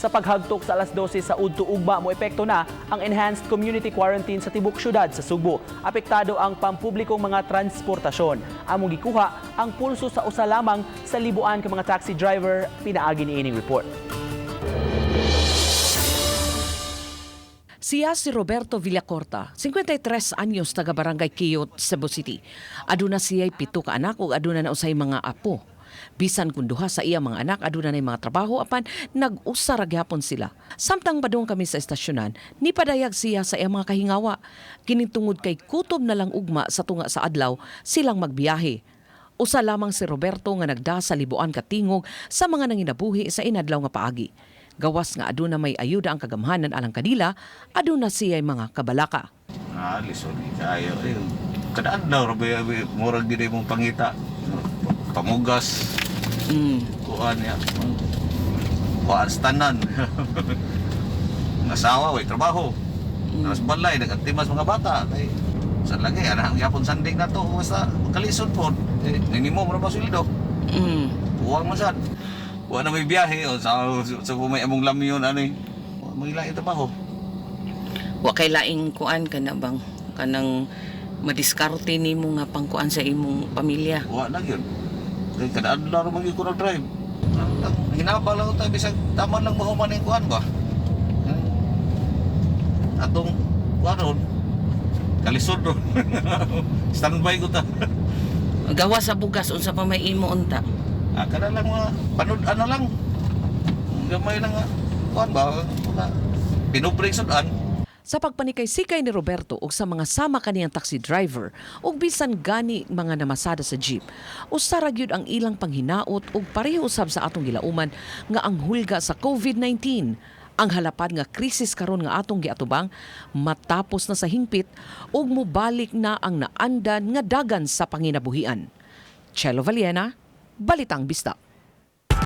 Sa paghagtok sa alas 12 sa udto ugma, mo epekto na ang enhanced community quarantine sa tibok syudad sa Sugbo. Apektado ang pampublikong mga transportasyon. Among gikuha ang pulso sa usa lamang sa libuan ka mga taxi driver, pinaagi niining report. Siya si Roberto Villacorta, 53 anyos, taga Barangay Kiyot, Cebu City. Aduna siya'y 7 ka anak ug aduna na usay mga apo. Bisan kung duha sa iya mga anak aduna na mga trabaho, apan nag-usa ra gyapon sila. Samtang padung kami sa estasyonan, nipadayag siya sa iya mga kahingawa. Kining tungod kay kutob na lang ugma sa tunga sa adlaw silang magbiyahe. Usa lamang si Roberto nga nagda sa libuan katingog sa mga nanginabuhi sa inadlaw nga paagi. Gawas nga aduna may ayuda ang kagamhanan alang kanila, aduna siya'y mga kabalaka. Ah, lisod ni kaayo. Eh, kada adlaw ra ba murag gid mong pangita. Pamugas, kuan ya. Kuan sa tanan. Ang asawa way trabaho. Tapos balay nagantimas mga bata kay sa lagi ana ang yapon sanding nato basta kalisod pod. Eh, minimum ra ba sweldo? Kuwang man sad. Wa na may biyahe o sa may among lamyon ani. Wa may lain trabaho. Wa kay laing kuan ka na bang kanang madiskarte nimo nga pangkuan sa imong pamilya? Wa na yun. Kay kada adlaw ra man gyud ko nag-drive. Ang hinaba lang ta bisag taman lang mahuman ning kuan ba. Atong kuan ron. Kalisod ron. Standby ko ta. Gawa sa bugas, unsa pa may imo unta? Ah, kada lang mga panud ano lang. Gamay lang nga kuan ba. Mga pinubreng sudan. Sa pagpanikay-sikay ni Roberto ug sa mga sama kaniyang taxi driver ug bisan gani mga namasada sa jeep, usa ra gyud ang ilang panghinaot ug pareho usab sa atong gilauman nga ang hulga sa COVID-19, ang halapad nga krisis karon nga atong giatubang, matapos na sa hingpit ug mobalik na ang naandan nga dagan sa panginabuhian. Chelo Valiena, Balitang Bisdak.